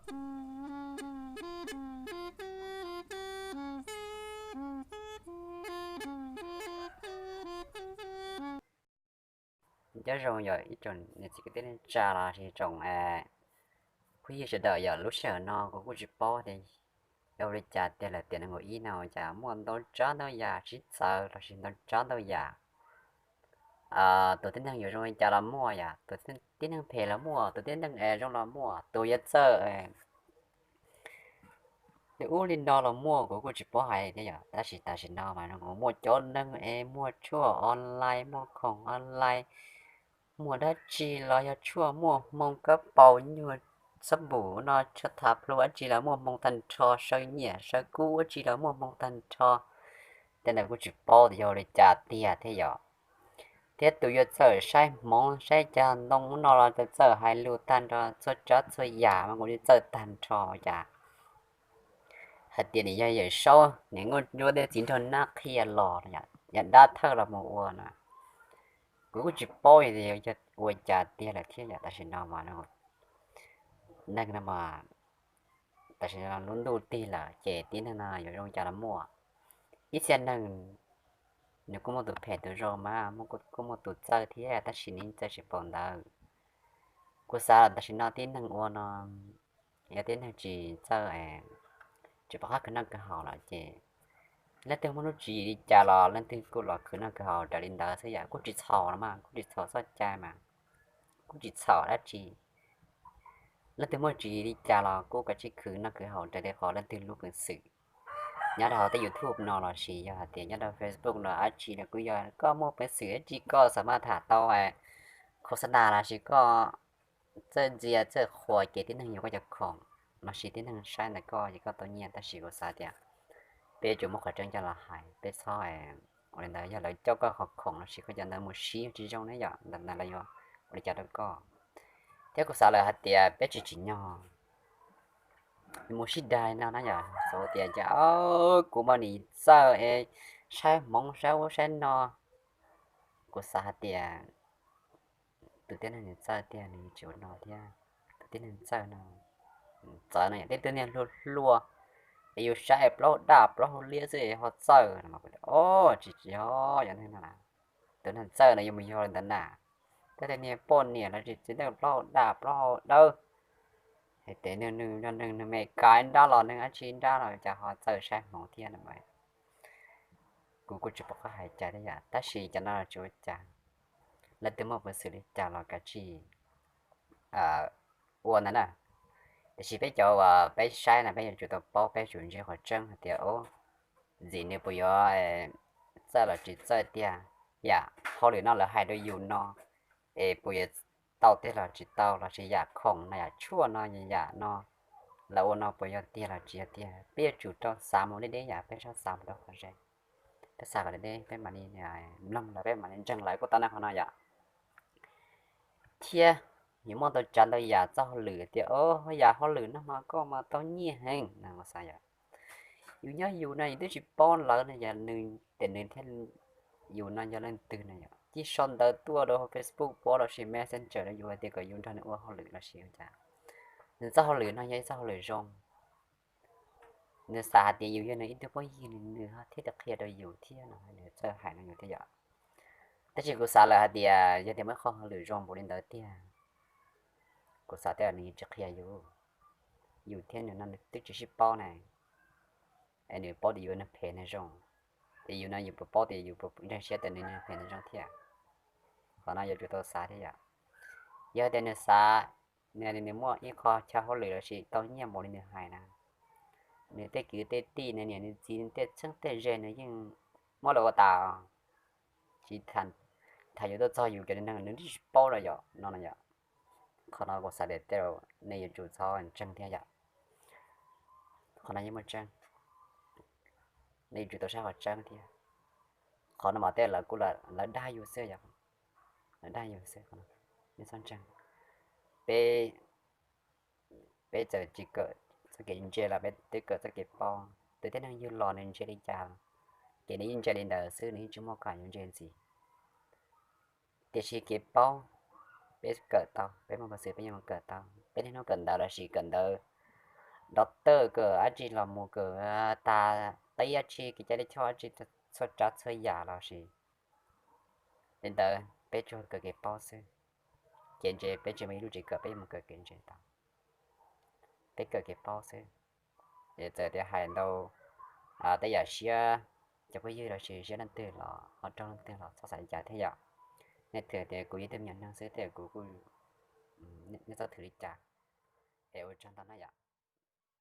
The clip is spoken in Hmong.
Nyob zoo yog ib tsoom niam txiv kwv tij neej tsa los sis tsoom phooj ywg sawv daws, yog lub sij hawm no kuv kuj tsis paub tias yog ua li cas tiag lawm, tiam nees nkaum ib no cas muaj ntau tsav ntau yam sib txawv los sis ntau tsav ntau yam. Tus tib neeg yuav zoo li cas los muaj, yog tus tib neeg phem los muaj, tus tib neeg zoo los muaj, tus yuav txawj li ub li no los muaj, kuv kuj tsis paub hais thiab yom. Tab sis tam sim no mas kuv muaj cov neeg es muaj tshuaj online, muaj khoom online, muaj dab tsi los yog tshuaj, muaj hmoo kab paus, nyuag xab npum no, tshuaj thav plhu dab tsi los muaj hmoo tag nrho, saw nyiaj saw kub dab tsi los muaj hmoo tag nrho. Tej ntawd kuj tsis paub tias yog li cas tiag thiab yom. Thiab tus yuav txawj saib hmoov saib cag ntoo no los txawj hais lus tag nrho, txhua tsav txhua yam mas kuv yeej txawj tag nrho. Cas hais tias nws yog Yawm Saub, nws muaj tej txiv nraug nab qhia los, yam dab thawj los mus ua no, kuv kuj tsis paub tias yog ua cas tiag lawm thiab yom. Tam sim no mas neeg no mas, tam sim no lub ntuj tig lawm ces tib neeg no yuav zoo cas los muaj. Ib txhia neeg nws kuj muaj tus phem tus zoo mas, kuj muaj tus txawj thiab, tab sis nws txawj tsis paub ntawd. Kuv xav tam sim no tib neeg ua no, yog tib neeg tsis txawj, tsis pom qab khwv noj khwv haus lawm ces leej twg muaj lub tswv yim li cas los leej twg kuj los khwv noj khwv haus raws li ntawd xwb yom. Kuj tsis txhaum los mas, kuj tsis txhaum txoj cai mas, kuj tsis txhaum dab tsi. Leej twg muaj tswv yim li cas los kuj kav tsij khwv noj khwv haus raws li qhov leej twg lub peev xwm. Nyob rau hauv tej YouTube no los sis yog hais tias nyob rau Facebook no dab tsi los kuj yog koj muaj peev xwm dab tsi koj xav maj tham tau khos xas nas los sis koj txawj ntxias txawj qhuas ces tib neeg yuav koj cov khoom los sis tib neeg saib ntawm koj ces koj tau nyiaj. Tab sis kuv xav tias peb yuav tsum muaj qhov tseeb coj los hais, peb txhob ua li ntawd yog lawv coj koj qhov khoom los sis koj cov ntawd mus siv tsis zoo ne yom, ntawd lawv yuav ua li cas rau koj. Thiab kuv xav lawm hais tias peb tsis tsim nyog mus sib dag no na yom. Xav tias cas kuv muaj nim txawj es saib hmoov saib ub saib no. Kuv xav hais tias tus tib neeg nws txawj tiag nws tsis ua no thiab. Tus tib neeg txawj no txawj no yog tej tug niag hluas hluas es yus saib plaub hau daj plaub hau liab xwb ho txawj no. Os, tsis tsis yog, yog neeg no, tus neeg txawj no yuav mus yog li ntawd na. Tej tug niag poj niam los tsis txiv neej plaub hau daj plaub hau dawb, hais tias nws nws nws me kav nrab los nws dab tsi nrab los cas ho txawj saib hmoov thiab no. Kuv kuj tsis pom qab hais cas thiab yom, tab sis cov no tsis ua cas. Leej twg muaj peev xwm li cas los kav tsij ua ntawd na. Tiam sis peb cov uas peb saib no peb yuav tsum tau paub, peb yuav tsum ntsia qhov tseeb hais tias ntxim nws puas yuav txawj los tsis txawj tiag. Yam hauj lwm no lawv hais rau yus no es puas yuav tau tiag los tsis tau, los sis yam khoom no yam tshuaj no yam no lawv ua no puas yog tiag los tsis yog tiag, peb yuav tsum rau xav mus deb deb yam, peb txhob xav mus rau qhov ze. Peb xav kom deb deb peb mam li mloog lawv, peb mam li ntseeg lawv kuj tau na qhov no yom. Thiab yuav muaj ntau tsav ntau yam txoj hauj lwm tias o, yam hauj lwm no mas koj mas tau nyiaj heev no xav yom. Yus nyob yus no yus twb tsis paub lawv no yog nws tias nws thiab yus no yog leej twg no yom, cia sau ntawv tuaj rau Facebook pov los sis Messenger rau yus hais tias kom yus nrog nws ua hauj lwm los sis ua cas. Nws txoj hauj lwm no yog ib txoj hauj lwm zoo. Nws xav hais tias yus yog nws ib tug phooj ywg, nws thiaj li qhia rau yus thiab no, nws txawj hais no yus thiaj yom. Tab sis kuv xav lawm hais tias yog tias muaj ib qho hauj lwm zoo npaum li ntawd tiag, kuv xav tias nws tsis qhia yus, yus thiab nws no nws twb tsis sib paub ne, es nws paub tias yus neeg phem neeg zoo, es yus no yus puas paub tias yus puas ntseeg siab tias nws neeg phem neeg zoo thiab. Qhov no yuav tsum tau xav thiab yom. Yog tias nws xav, nws nws muaj ib qho chaw hauj lwm los sis tau nyiaj npaum li nws hais na, nws tej kwv tej tij, nws niam nws txiv, nws tej txheeb tej ze nws yeej muab lawv ua tas, tsis tham yuav tuaj txog yus cov neeg nws twb tsis paub los yom no no yom. Qhov no kuv xav tias tej zaum nej yuav tsum txhob ntseeg thiab yom. Qhov no yeej muaj tseeb, nej yuav tsum tau saib qhov tseeb thiab. Qhov no mas tej lawv kuj lawv dag yus xwb yom, lawv dag yus xwb, nej txhob ntseeg. Peb, peb txawm tsis kawm txoj kev ntse los peb twb kawm txoj kev paub, tus tib neeg yug los nws ntse li cas, ces nws yeej ntse li ntawd xwb, nws yeej tsis muaj qhov yuav ntse ntxiv. Tiam sis kev paub, peb kawm tau, peb muaj peev xwm peb yeej kawm tau, peb niaj hnub kawm ntawv los sis kawm ntawv doctor kawm dab tsi los mus kawm, tag teb dab tsi kev cai lij choj dab tsi, txhua tsav txhua yam los sis li ntawd peb tsuas kawm kev paub xwb. Kev ntse peb tsis muaj ib lub tsev kawm, peb mus kawm kev ntse tau, peb kawm kev paub xwb. Es txawm tias hais ntau tej yam siab, cov phooj ywg los sis siab leej twg los ho raug leej twg los txhob xav li cas thiab yom. Nej thwm tias kuv yog ib tug me nyuam neeg xwb thiab kuv kuj, nej txhob thwm li cas. Es ua tsaug ntau na yom.